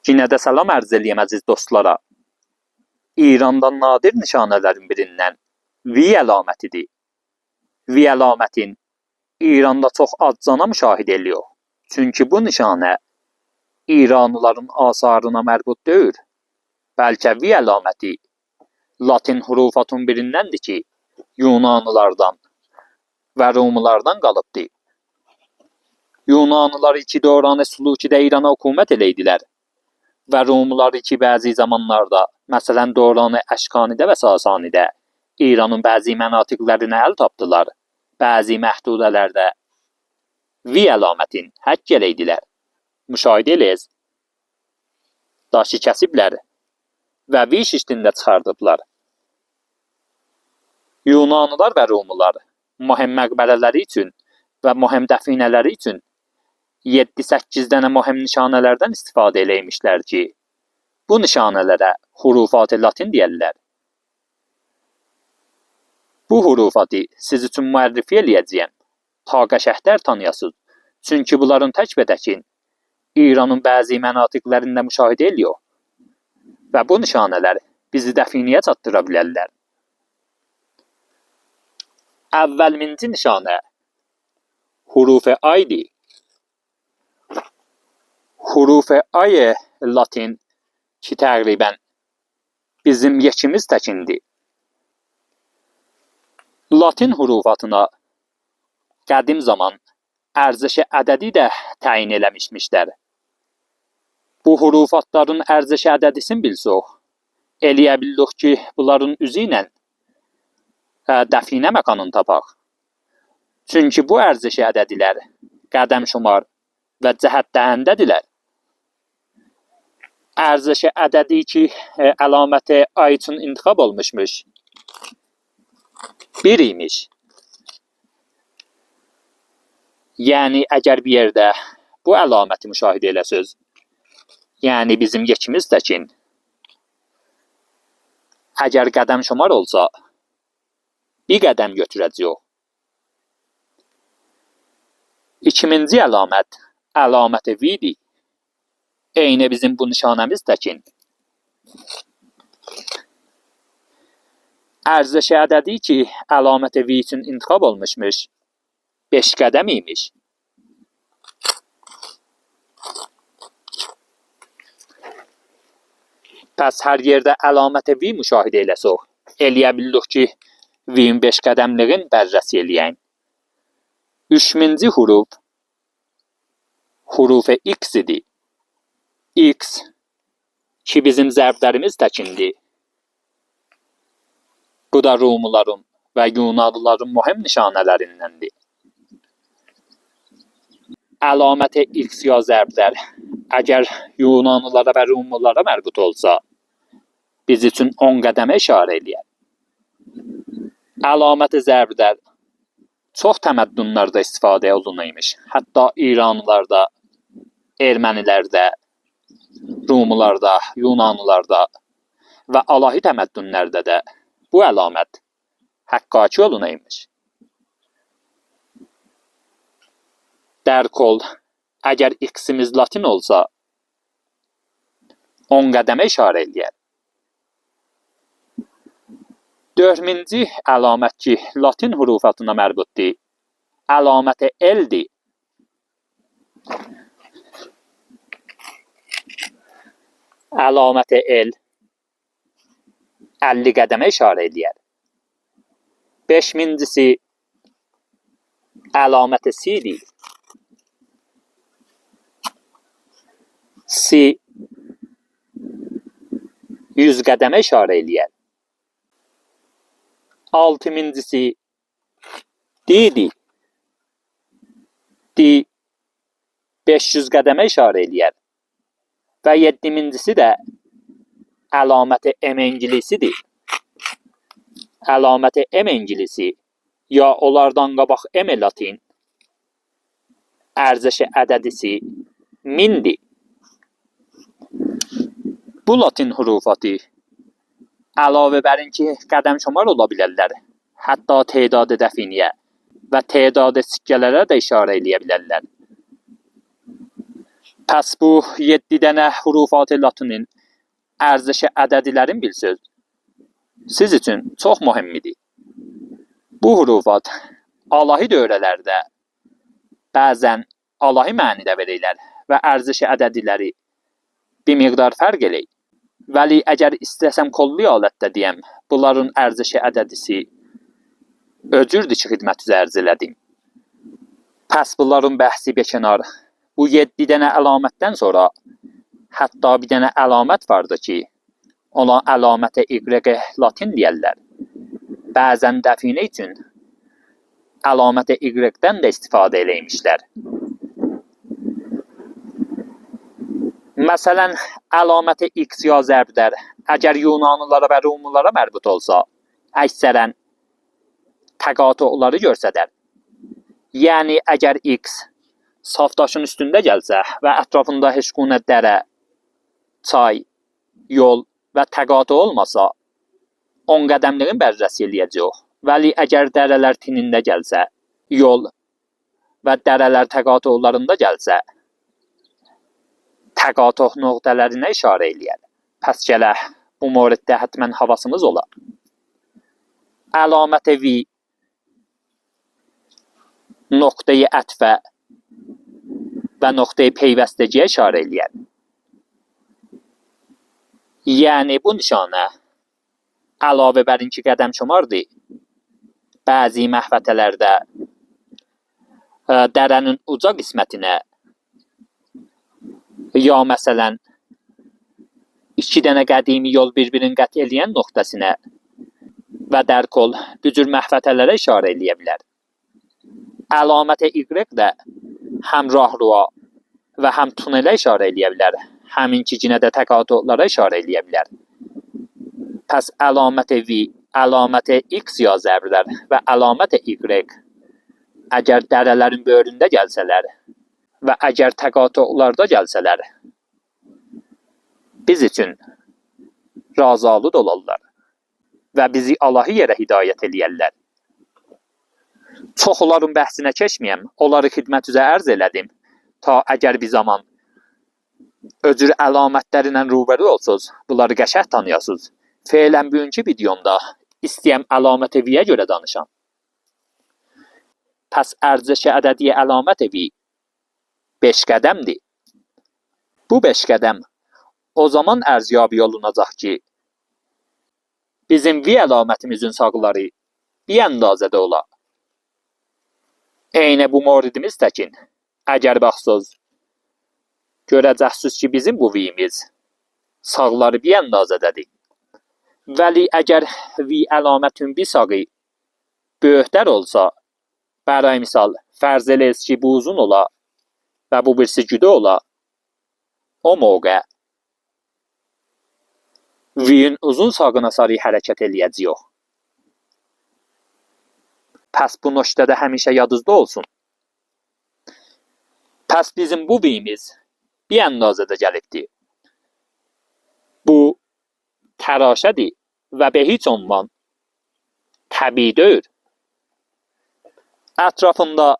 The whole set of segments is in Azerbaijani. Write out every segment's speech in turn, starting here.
Yenə də salam ərz eləyəm əziz dostlara. İranda nadir nişanələrin birindən V əlamətidir. V əlamətin İranda çox azcana müşahidə ediyor. Çünki bu nişanə İranlıların asarına mərbut deyil. Bəlkə V əlaməti Latin hurufatın birindəndir ki, Yunanlılardan və Rumlulardan qalıbdır. Yunanlılar iki dövranı Sulukidə İrana hökumət eləydilər və Rumlular iki bəzi zamanlarda, məsələn dövranı Əşkanidə və Sasanidə İranın bəzi mənatiqlərinə əl tapdılar. Bəzi məhdudələrdə V əlamətin həkk eləydilər. Müşahidə eləyəz. Daşı kəsiblər və V şiklində çıxardıblar. Yunanlılar və Rumlular mühim məqbərələri üçün və mühim dəfinələri üçün 7-8 dənə mühim nişanələrdən istifadə eləymişlər ki, bu nişanələrə hurufat-ı latin deyərlər. Bu hurufatı siz üçün müərrifi eləyəcəyəm, ta qəşəngtər tanıyasınız. Çünki bunların təkbətəkin İranın bəzi mənatiqlərində müşahidə ediyor və bu nişanələr bizi dəfinəyə çatdıra bilərlər. Əvvəlminci nişanə huruf-i Aydır. Huruf-i Ay latin ki təqribən bizim yekimiz təkindir. Latin hurufatına qədim zaman ərzişi ədədi də təyin eləmişmişlər. Bu hurufatların ərzişi ədədisini bilsək, eləyə bildik ki, bunların üzü ilə dəfinə məkanını tapaq. Çünki bu ərzişi ədədilər qədəm şumar və cəhətdəhəndədirlər. Ərzişi ədədi ki, əlaməti ay üçün intixab olmuşmuş, bir imiş. Yəni, əgər bir yerdə bu əlaməti müşahidə eləsəz, yəni bizim yekimiz təkin, əgər qədəm şumar olsa, bir qədəm götürəcəyik. İkiminci əlamət, əlaməti V-dir. Eyni bizim bu nişanəmiz təkin. Ərzişi ədədi ki, əlaməti V üçün intixab olmuşmuş, 5 qədəm imiş. Pəs hər yerdə əlaməti V müşahidə eləsək, eləyə bildik ki, V-in 5 qədəmliğin bərrəsi eləyən. Üçminci huruf, huruf-i X idi. X, ki bizim zərblərimiz təkindir. Bu da Rumluların və Yunanlıların mühim nişanələrindəndir. Əlaməti X ya zərblər, əgər Yunanlılara və Rumlulara mərbut olsa, biz üçün 10 qədəmə işarə eləyər. Əlaməti zərblər çox təməddünlərdə istifadə olunaymış. Hətta İranlılarda, ermənilərdə, Rumlularda, Yunanlılarda və alahi təməddünlərdə də bu əlamət həqqaki olunaymış. Dərk ol, əgər X-imiz latin olsa, 10 qədəmə işarə eləyər. Dördüncü əlamət ki, latin hurufatına mərbutdur, əlaməti L-dir. Əlaməti L 50 qədəmə işarə eləyər. Beşmincisi əlaməti C-dir. C 100 qədəmə işarə eləyər. Altımincisi D-dir. D 500 qədəmə işarə eləyər. Və yeddimincisi də əlaməti M ingilisиdir. Əlaməti M ingilisi ya onlardan qabaq M latin ərzişi ədədisi 1000-dir. Bu latin hurufatı əlavə bərin ki, qədəm şumar ola bilərlər. Hətta tedadı dəfiniyə və tedadı sikkələrə də işarə eləyə bilərlər. Pəs bu 7 dənə hurufat-ı latinin ərzişi ədədilərin bilsöz siz üçün çox mühimmidir. Bu hurufat alahi dövrələrdə bəzən alahi mənidə verirlər və ərzişi ədədiləri bir miqdar fərq eləyir. Vəli əgər istəsəm kolli alətdə deyəm, bunların ərzişi ədədisi öcürdür ki, xidmət üzə ərz elədim. Pəs bunların bəhsi bir kənar. Bu 7 dənə əlamətdən sonra hətta bir dənə əlamət vardı ki, ona əlamətə Y latin deyərlər. Bəzən dəfinə üçün əlamətə Y-dən də istifadə eləymişlər. Məsələn, əlaməti X ya zərblər əgər Yunanlılara və Rumlulara mərbut olsa, əksərən təqatuları göstərər. Yəni, əgər X saf daşın üstündə gəlsə və ətrafında heç quna dərə, çay, yol və təqatu olmasa, 10 qədəmliyin bərrəsi eləyəcək. Vəli əgər dərələr tinində gəlsə, yol və dərələr təqatularında gəlsə, təqatuh nöqtələrinə işarə eləyər. Pəs gələk, bu moriddə hətmən havasımız olar. Əlamət-i V nöqteyi ətfə və nöqteyi peyvəstəgiyə işarə eləyər. Yəni bu nişanə əlavə bər inki qədəm şumardır. Bəzi məhvətələrdə dərənin uca qismətinə ya məsələn 2 dənə qədimi yol bir-birini qət eləyən nöqtəsinə və dərkol bu cür məhvətələrə işarə eləyə bilər. Əlamət-i Y də həm rahruğa və həm tunelə işarə eləyə bilər. Həminki yenə də təqatulara işarə eləyə bilər. Pəs əlamət-i V, əlamət-i X ya zərblər və əlamət-i Y əgər dərələrin böyründə gəlsələr və əgər təqatularda gəlsələr, biz üçün razalud olarlar və bizi Allahi yerə hidayət eləyərlər. Çox onların bəhsinə keçməyəm, onları xidmət üzə ərz elədim. Ta əgər bir zaman öcür əlamətləri ilə rübəru olsuz, bunları qəşəng tanıyasınız. Fe'lən bugünkü videomda istəyəm əlamət-i V-yə görə danışam. Pəs ərzişi ədədiyə əlamət-i V 5 qədəmdir. Bu 5 qədəm o zaman ərziyabi olunacaq ki, bizim V əlamətimizin sağları bir əndazədə ola. Eyni bu moridimiz təkin, əgər baxsız, görəcəksiniz ki, bizim bu V-imiz sağları bir əndazədədir. Vəli əgər V əlamətin bir sağı böyüklər olsa, bəray misal, fərz eləyiz ki, bu uzun ola və bu birisi güdə ola, o mövqə V-in uzun sağına sarı hərəkət eləyəcəyik. Pəs bu nöqtədə həmişə yadınızda olsun. Pəs bizim bu V-imiz bir əndazədə gəlibdir. Bu təraşədir və be heç ünvan təbii deyil. Ətrafında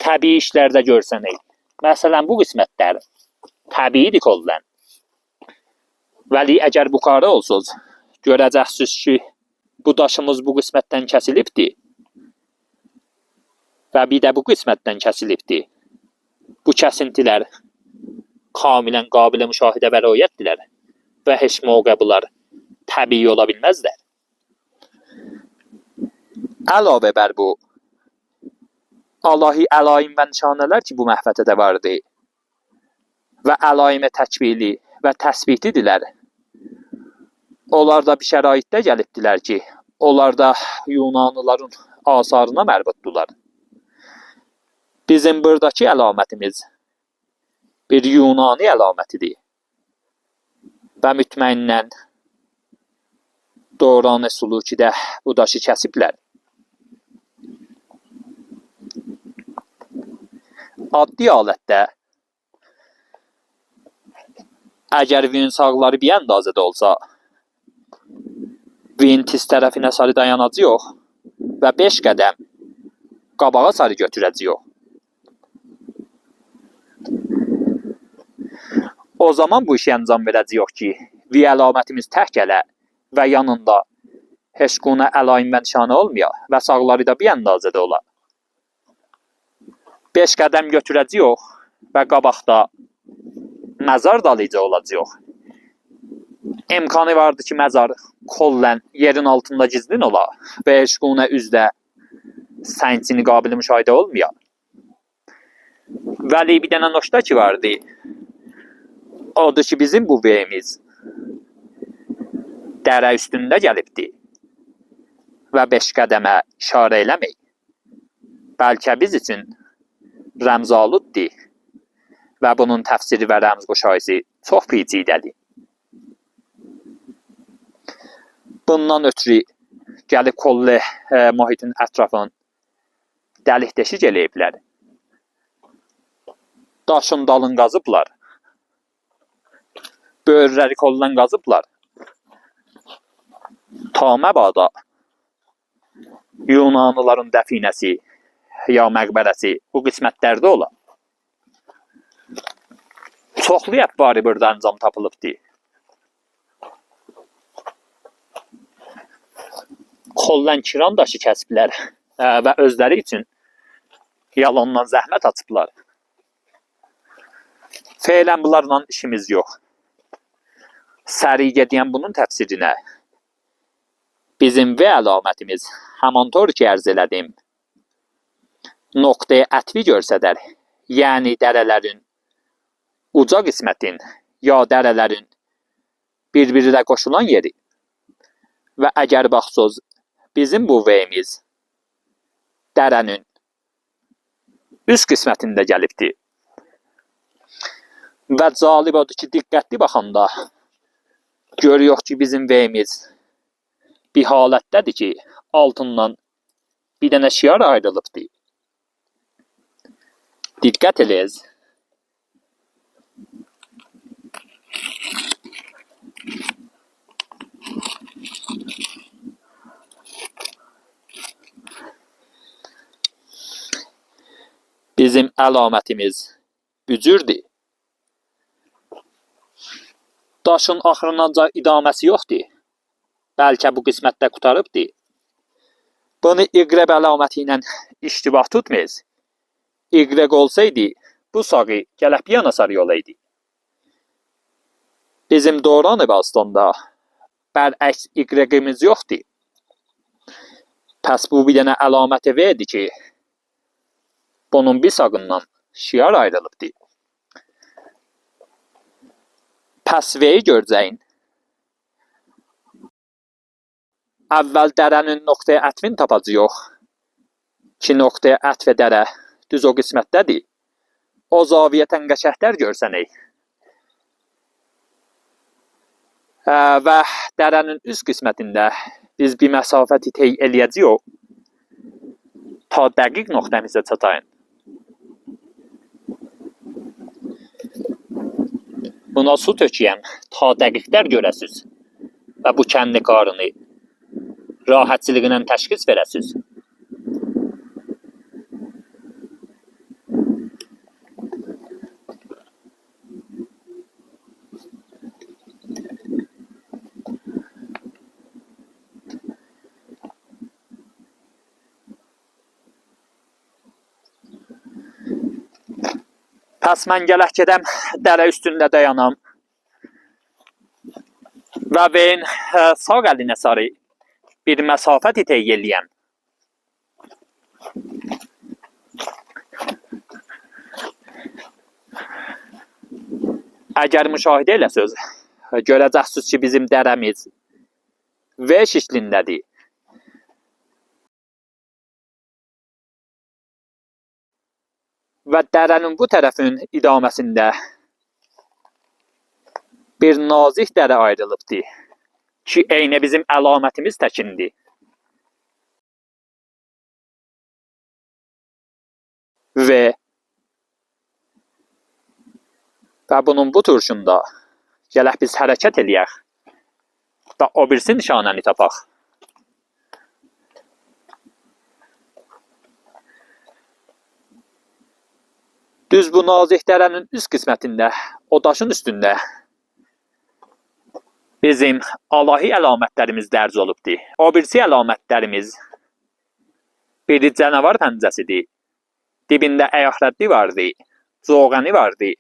təbii işlərdə görsənək. Məsələn, bu qismətlər təbiidir kollən. Vəli əgər bu karı olsuz, görəcəksiniz ki, bu daşımız bu qismətdən kəsilibdir və bir də bu qismətdən kəsilibdir. Bu kəsintilər kamilən qabilə müşahidə və rəayətdirlər və heç mövqe bunlar təbii ola bilməzlər. Əlavə bər bu, Allahi əlaim və nişanələr ki, bu məhvətədə vardı və əlaim təkbili və təsbihlidirlər. Onlar da bir şəraitdə gəlibdilər ki, onlar da Yunanlıların asarına mərbutdular. Bizim buradakı əlamətimiz bir Yunani əlamətidir və mütməyinnən Doğran Sulukidə bu daşı kəsiblər. Addi alətdə əgər Vin sağları bir əndazədə olsa, Vin tiz tərəfinə sarı dayanacaq və 5 qədəm qabağa sarı götürəcəyik. O zaman bu işi əncam verəcəyik ki, V əlamətimiz tək gələ və yanında heç quna əlayim və nişanə olmaya və sağları da bir əndazədə ola. 5 qədəm götürəcəyik və qabaqda məzar dalıca olacaq. İmkanı vardı ki, məzar kollən yerin altında gizlin ola və heç quna üzdə səncini qabili müşahidə olmaya. Vəli bir dənə nokta ki vardı. Odur ki, bizim bu V-miz dərə üstündə gəlibdi və 5 qədəmə işarə eləmək. Bəlkə biz üçün rəmzaluddur və bunun təfsiri və rəmz quşayısı çox piçidədir. Bundan ötürü gəlib kollu mühitin ətrafın dəlik deşik eləyiblər. Daşın dalın qazıblar. Böyürləri kollan qazıblar. Ta məbada Yunanlıların dəfinəsi ya məqbərəsi bu qismətlərdə ola. Çoxlu əfvarı burada əncam tapılıbdır. Kollən kiran daşı kəsiblər və özləri üçün yalandan zəhmət açıblar. Feylən bunlarla işimiz yox. Səri gediyən bunun təfsirinə. Bizim V əlamətimiz həman tor ki ərz elədim. Noktaya ətvi görsədər, yəni dərələrin uca qismətin ya dərələrin bir-birinə qoşulan yeri və əgər baxsız bizim bu V-miz dərənin üst qismətində gəlibdi. Və calib odur ki, diqqətli baxanda görüyoruz ki, bizim V-miz bir halətdədir ki, altından bir dənə şiar ayrılıbdır. Diqqət eləyiz. Bizim əlamətimiz bücürdür. Daşın axırınca idaməsi yoxdur. Bəlkə bu qismətdə qurtarıbdır. Bunu Y əlaməti ilə iştibah tutmayız. Y olsaydı, bu sağı gələk bir yana sarı olaydı. Bizim Doran Bastanda bərəks Y-imiz yoxdur. Pəs bu bir dənə əlaməti verdi ki, bunun bir sağından şiar ayrılıbdır. Pəs V-yi görəcəyin. Əvvəl dərənin nöqtəyə ətvini tapacağıq. Ki nöqtəyə ət və dərə düz o qismətdədir. O zaviyyətən qəşənglər görsənək. Və dərənin üst qismətində biz bir məsafə tey eləyəcəyik. Ta dəqiq nöqtəmizə çatayın. Buna su töküyəm, ta dəqiqlər görəsiz və bu kəndi qarını rahatçılıqla təşxis verəsiz. Pəs mən gələk gedəm, dərə üstündə dayanam və veyin sağ əlinə sarı bir məsafə tey eləyəm. Əgər müşahidə eləsəz, görəcəksiniz ki, bizim dərəmiz V şəklindədir. Və dərənin bu tərəfin idaməsində bir nazik dərə ayrılıbdır ki, eyni bizim əlamətimiz təkindir. V və bunun bu turşunda gələk biz hərəkət eləyək və o birisi nişanəni tapaq. Düz bu nazik dərənin üst qismətində O daşın üstündə bizim alahi əlamətlərimiz dərc olubdur. O birisi əlamətlərimiz biri canavar pəncəsidir. Dibində əyaqrəddi vardı, zoğəni vardı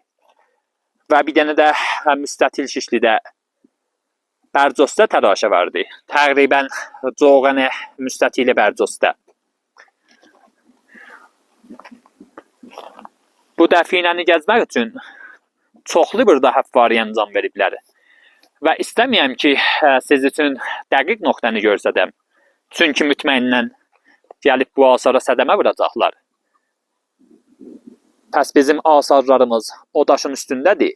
və bir dənə də müstətil şişlidə bərcostə təraşə vardı. Təqribən zoğəni müstətili bərcostə. Bu dəfinəni gəzmək üçün çoxlu burada həfvari əncam veriblər. Və istəməyəm ki, siz üçün dəqiq nöqtəni göstərəm. Çünki mütməyindən gəlib bu asara sədəmə vuracaqlar. Pəs bizim asarlarımız o daşın üstündədir.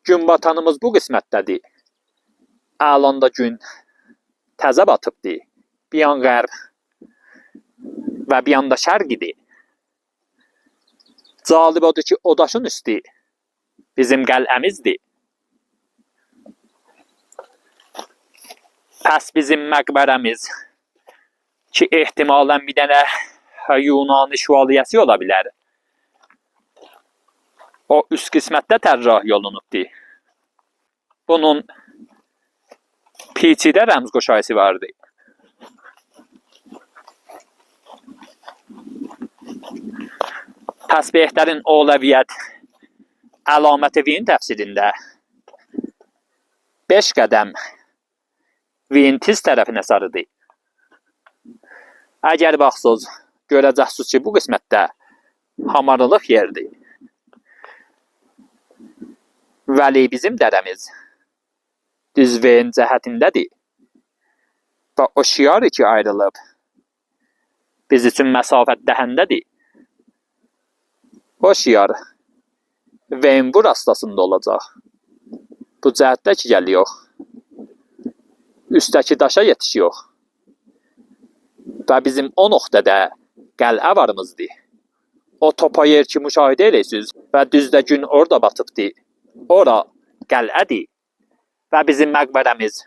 Gün batanımız bu qismətdədir. Əlanda gün təzə batıbdır. Bir yan qərb və bir yanda şərq idi. Calib odur ki, o daşın üstü bizim qəlъəmizdir. Pəs bizim məqbərəmiz ki, ehtimalən bir dənə Yunani şövalyəsi ola bilər. O üst qismətdə tərrahi olunubdur. Bunun پیچیده rəmzquşayısı vardı. Pəs behtärin ələviyyət əlaməti vin təfsirində 5 qədəm vin tiz tərəfinə sarıdır. Əgər baxsız, görəcəksiniz ki, bu qismətdə hamarlıq yerdir. Vəli bizim dərəmiz düz veyin cəhətindədir və o şiar ki ayrılıb biz üçün məsafət dəhəndədir. O şiar veyin bu rastasında olacaq. Bu cəhətdə ki gəliyor. Üstəki daşa yetişiyor. Və bizim o nöqtədə qələ varımızdır. O topa yer ki müşahidə eləyirsiniz və düzdə gün orada batıbdır. Ora qəlъədir və bizim məqbərəmiz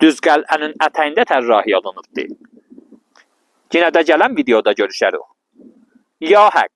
düz qəlъənin ətəyində tərrahi olunubdur. Yenə də gələn videoda görüşərik. Ya Həq!